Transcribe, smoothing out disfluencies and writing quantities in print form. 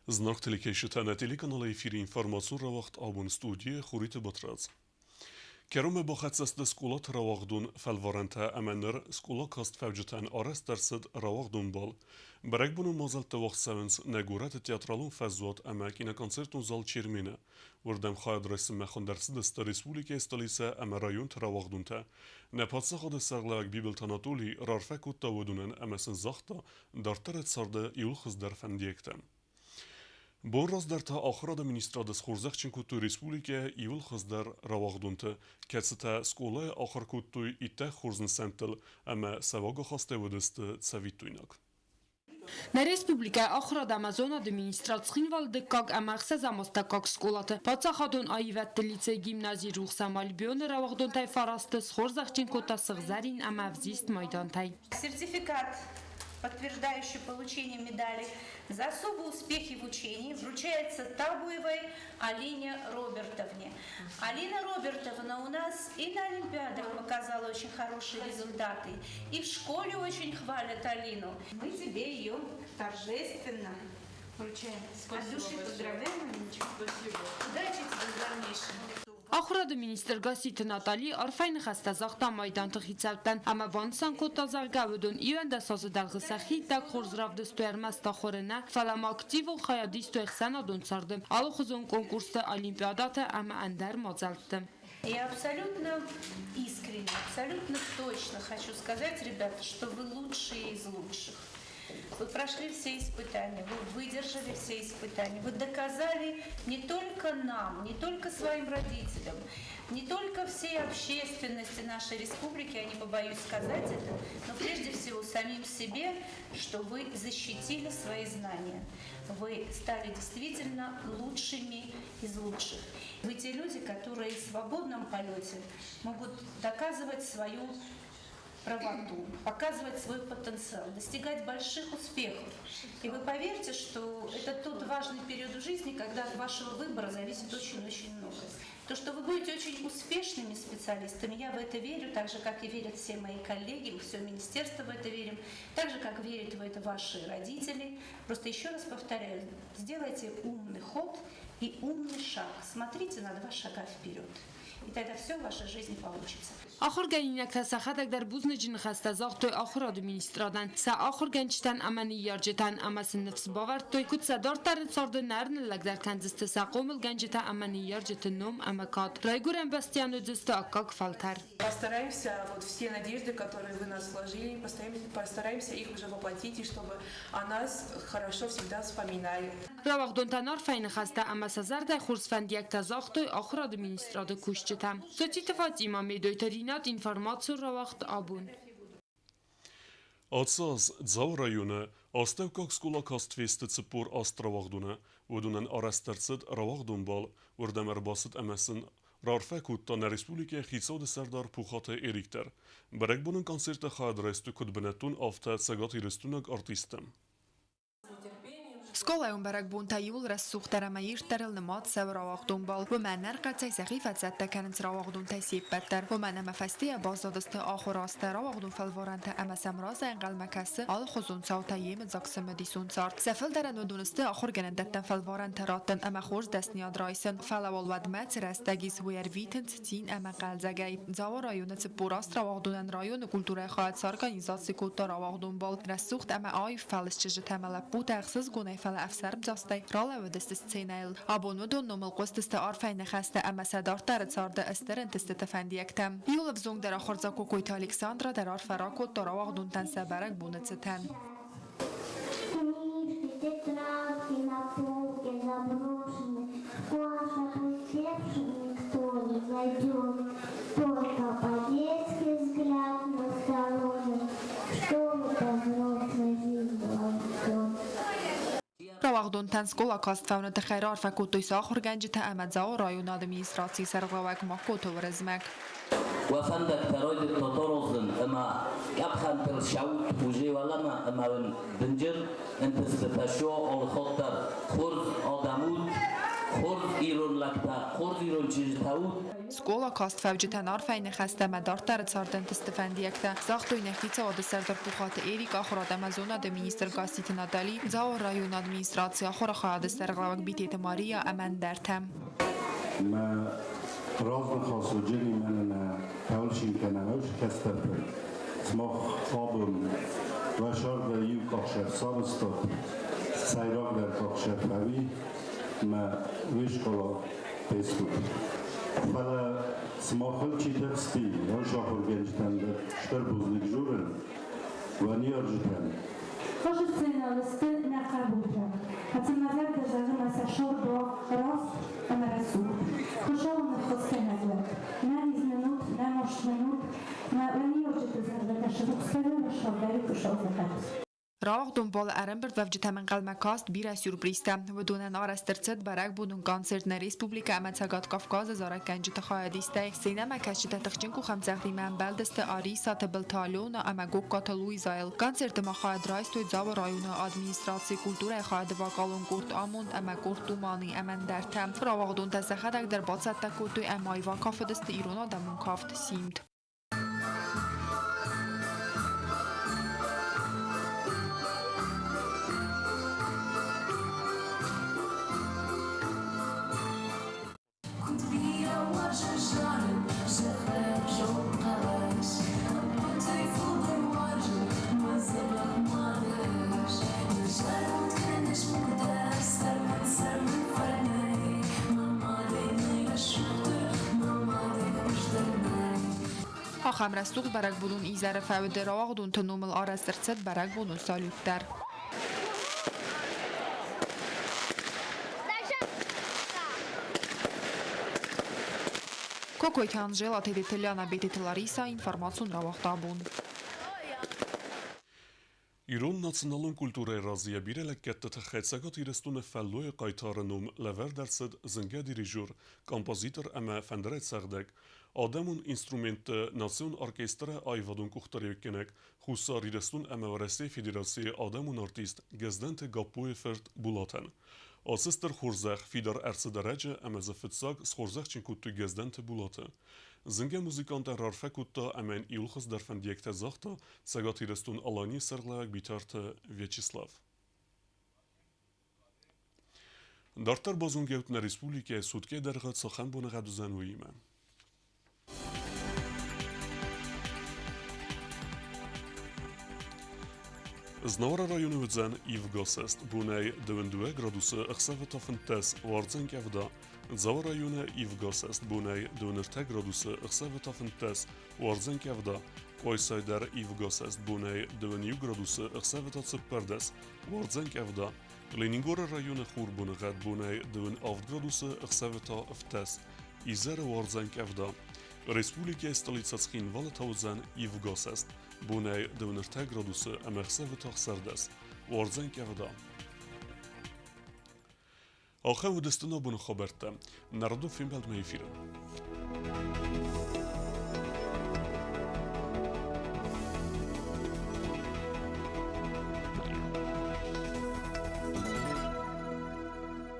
Знаг телекӕсджытӕ нӕ телеканалы эфиры информацион рауагъд абон студийы Хуриты Батрадз. Кӕронмӕ бахӕццӕ сты скъолаты рауагъдон фӕлварӕнтӕ ӕмӕ ныр скъола каст фӕуджытӕн арӕзт ӕрцыд рауагъдон бал. Бӕрӕгбонон мадзӕлттӕ уагъд цӕуынц нӕ горӕты театралон фӕзуат ӕмӕ киноконцертон зал Чермен-ы. Уырдӕм хайад райсынмӕ хуынд ӕрцыдысты республикӕйы столицӕ ӕмӕ районты рауагъдонтӕ. Нӕ паддзахады сӕргълӕууӕг Бибылты Анатолий раарфӕ кодта уыдонӕн ӕмӕ сын загъта, дарддӕры царды иууыл хуыздӕр фӕндиӕгтӕ. Бон раздӕр та ахуырады министрады схорзӕхджын кодтой республикӕйы иууыл хуыздӕр рауагъдонты, кӕцытӕ скъолайы ахуыр кодтой иттӕг хорз нысӕнттыл ӕмӕ сӕ уагахастӕй уыдысты цӕвиттойнаг. Нӕ республикӕйы ахуырад ӕмӕ зонады министрад Цхинвалы дыккаг ӕмӕ ӕхсӕзӕм астӕуккаг скъолаты паддзахадон аивӕдты лицей-гимнази Рухс ӕмӕ Альбионы рауагъдонтӕй фарасты схорзӕхджын кодта сыгъзӕрин ӕмӕ ӕвзист майдантӕй. Сертификат, подтверждающий получение медали за особые успехи в учении, вручается Табуевой Алине Робертовне. Алина Робертовна у нас и на Олимпиадах показала очень хорошие результаты, и в школе очень хвалят Алину. Мы тебе ее торжественно вручаем. Спасибо От души большое. поздравляем, Алиночка. Спасибо. Удачи тебе в дальнейшем. Ахуырады министр Гасситы Натали арфӕйы ныхӕстӕ загъта майданты хицӕуттӕн ӕмӕ банысан кодта, зӕгъгӕ, уыдон 11 азы дӕргъы сӕхи иттӕг хорз равдыстой ӕрмӕст ахуыры нӕ, фӕлӕ ма активон хайад истой ӕхсӕнадон царды, алыхуызон конкурсты, олимпиадӕты ӕмӕ ӕндӕр мадзӕлтты. Я абсолютно искренне, абсолютно точно хочу сказать, ребята, что вы лучшие из лучших. Вы прошли все испытания, вы выдержали все испытания, вы доказали не только нам, не только своим родителям, не только всей общественности нашей республики, я не побоюсь сказать это, но прежде всего самим себе, что вы защитили свои знания. Вы стали действительно лучшими из лучших. Вы те люди, которые в свободном полете могут доказывать свою правоту, показывать свой потенциал, достигать больших успехов. И вы поверьте, что это тот важный период в жизни, когда от вашего выбора зависит очень-очень много. То, что вы будете очень успешными специалистами, я в это верю, так же, как и верят все мои коллеги, мы все министерство в это верим, так же, как верят в это ваши родители. Просто еще раз повторяю, сделайте умный ход и умный шаг. Смотрите на два шага вперед. И тогда все в вашей жизни получится. Ахуыргӕнинӕгтӕ сӕхӕдӕг дӕр бузныджы ныхӕстӕ загътой ахуырады министрадӕн, сӕ ахуыргӕнджытӕн ӕмӕ ныййарджытӕн ӕмӕ сын ныфс бавӕрдтой, куыд сӕ дарддӕры царды нӕрныллӕгдӕр кӕндзысты сӕ хъомылгӕнджытӕ ӕмӕ ныййарджыты ном ӕмӕ кад. Райгуырӕн бӕстӕйӕн уыдзысты аккаг фӕлтӕр. Постараемся вот все надежды, которые вы нас вложили, постараемся их уже воплотить, и чтобы о нас хорошо всегда вспоминали. Рауагъдонтӕн арфӕйы ныхӕстӕ ӕмӕ сӕ зӕрдӕ хорз фӕндиӕгтӕ загътой ахуырады министрады кусджытӕ. Социты Фатимӕ, Медойты Ринат, информацион рауагъд абон. Ацы аз Дзауы районы астӕуккаг скъола каст фесты 48 рауагъдоны. Уыдонӕн арӕзт ӕрцыд рауагъдон бал, уырдӕм ӕрбацыд ӕмӕ сын раарфӕ кодта нӕ республикӕйы хицауады сӕрдар Пухаты Эрик дӕр. Бӕрӕгбонон концерты хайад райстой куыд бынӕттон, афтӕ цӕгатирыстойнаг артисттӕ. Скъолайон бӕрӕгбонтӕ иууыл рӕсугъддӕр ӕмӕ ирддӕрыл нымад цӕуы рауагъдонбал. Уымӕн ӕрхъӕцӕй сӕхи фӕцӕттӕ кӕнынц рауагъдонтӕй се ппӕт дӕр. Уымӕн ӕмӕ фӕстейӕ баззадысты ахуыр азтӕ, рауагъдон фӕлварӕнтӕ ӕмӕ сӕм разӕй ӕнхъӕлмӕ кӕсы алыхуызон цаутӕ йемыдзаг цымыдисон цард. Сӕ фылдӕрӕн уыдон сты ахуыргӕнӕндӕттӕн фӕлварӕнтӕ раттын ӕмӕ хорз дӕсныйад райсын. Фӕлӕ уал уӕдмӕ цы рӕстӕг ис, уый ӕрвитынц цин ӕмӕ хъӕлдзӕгӕй. Дзауы районы 48 рауагъдонӕн районы культурӕйы хайад сорганизаци кодта рауагъдон бал. Рӕсугъд ӕмӕ аив фӕлыст чызджытӕ ӕмӕ лӕппутӕ ӕхсызгонӕй, фӕлӕ ӕфсӕрмдзастӕй ралӕууыдысты сценӕйыл. Абон уыдон номыл хъуыстысты арфӕйы ныхӕстӕ ӕмӕ сӕ дарддӕры царды стыр ӕнтыстыты фӕндиӕгтӕ. Иуыл ӕвзонгдӕр ахуырдзау Кокойты Александра дӕр арфӕ ракодта рауагъдонтӕн сӕ бӕрӕгбоны цытӕн. Книжки, тетрадки на полке заброшены, в класс опустевший никто не зайдет. Только по-детски взгляд насторожен, что это взрослая жизнь вас ждет. Рауагъдонтӕн скъола каст фӕуыны тыххӕй раарфӕ кодтой сӕ ахуыргӕнджытӕ ӕмӕ Дзауы районы администрацийы сӕргълӕууӕг Магкоты Уырызмӕг. Уӕ фӕндӕгтӕ райдыдта таразын ӕмӕ къӕпхӕнтыл сӕут уже уӕлӕмӕ ӕмӕ уын дынджыр ӕнтыстытӕ суа алыхатт дӕр хорз адӕм ут, хорз ирон лӕгтӕ, хорз ирон чызджытӕ ут. Скъола каст фӕуджытӕн арфӕйы ныхӕстӕ ӕмӕ дарддӕры царды ӕнтысты фӕндиӕгтӕ загътой нӕ хицауады сӕрдар Пухаты Эрик, ахуырад ӕмӕ зонады министр Гасситы Натали, Дзауы районы администрацийы ахуыры хайады сӕргълӕууӕг Битеты Мария ӕмӕ ӕндӕртӕ. Мӕ разныхас уыджыни мӕнӕ нӕ кӕуылшин кӕнӕ кӕстӕрты. Сымах абон уӕ сӕрды иу къахсӕр сарӕзтат, сӕйрагдӕр къахсӕр фӕуи мӕ уе скъола фестут. Фӕлӕ сымахыл чи тыхсти, уыцы ахуыргӕнджытӕн дӕр стыр бузныг дзурын уӕ ныййарджытӕн. Хорз сценӕйыл сты нӕ хъӕбултӕ. Ацӕмӕ зӕрдӕ зӕгъы мӕ сӕ сордо раст ӕмӕ рӕсугъд. Хуыцауы ныххуыс кӕнӕд уӕд. Нӕ низ нын ут, нӕ маст нын ут, мӕ уӕ ныййарджыты зӕрдӕтӕ срухс кӕнӕд уӕ сӕрдӕй Хуыцау зӕгъӕд. Рауагъдон балы ӕрӕмбырдуӕвджытӕм ӕнхъӕлмӕ каст бирӕ сюрпризтӕ. Уыдонӕн арӕзт ӕрцыд бӕрӕгбонон концерт нӕ республикӕ ӕмӕ Цӕгат Кавказы зарӕггӕнджыты хайадистӕй. Сценӕмӕкӕсджытӕ тыхджын къухӕмдзӕгъдимӕ ӕмбӕлдысты Ариса, Тыбылты Алена ӕмӕ Гогкаты Луизайыл. Концерты ма хайад райстой Дзауы районы администрацийы культурӕйы хайады вокалон къорд Амонд ӕмӕ къорд Туманы ӕмӕ ӕндӕртӕ. Рауагъдонтӕ сӕхӕдӕг дӕр бацӕттӕ кодтой ӕмӕ аив акафыдысты ирон адӕмон кафт Симд. Ахӕм рӕсугъд бӕрӕгбонон изӕры фӕуды рауагъдонты номыл арӕзт ӕрцыд бӕрӕгбонон салют дӕр. Кокойты Анжела, Тедеты Ляна, Бететы Лариса, информацион рауагъд абон. Ирон националон культурӕйы разыйӕ бирӕ лӕггӕдты тыххӕй Цӕгат Ирыстоны фӕллойы хъайтары ном лӕвӕрд ӕрцыд зынгӕ дирижер, композитор ӕмӕ фӕндырӕйцӕгъдӕг, адӕмон инструментты национ оркестры аивадон къухдариуӕггӕнӕг, Хуссар Ирыстон ӕмӕ Уӕрӕсейы Федерацийы адӕмон артист Гӕздӕнты Гаппойы фырт Булатӕн. Ацы стыр хорзӕх фидар ӕрцыд ӕрӕджы ӕмӕ дзы фыццаг схорзӕхджын кодтой Гӕздӕнты Булаты. Зынгӕ музыкант раарфӕ кодта ӕмӕ йын иуыл хуыздӕр фӕндиӕгтӕ загъта Цӕгат Ирыстон-Аланийы сӕргълӕууӕг Битарты Вячеслав. Дарддӕр базонгӕут нӕ республикӕйы суткӕйы дӕргъы цахӕм боныгъӕд уыдзӕн, уыимӕ. Знауыры районы уыдзӕн ивгӕсӕст, бонӕй 22 градусы, ӕхсӕвы та 15, уардзӕн къӕвда. Дзауы районы ивгӕсӕст, бонӕй 23 градусы, ӕхсӕвы та 15, уардзӕн къӕвда. Къуайсай дӕр ивгӕсӕст, бонӕй 21 градусы, ӕхсӕвы та 14, уардзӕн къӕвда. Ленингоры районы хурбоныгъӕд бонӕй 27 градусы, ӕхсӕвы та 15, изӕры уардзӕн къӕвда. Республикӕйы столицӕ Цхинвалы та уыдзӕн ивгӕсӕст, бонӕй 23 градусы ӕмӕ ӕхсӕвы та 16, уардзӕн къӕвда. Ахӕм уыдысты нӕ боны хабӕрттӕ. Народон фембӕлдмӕ эфиры.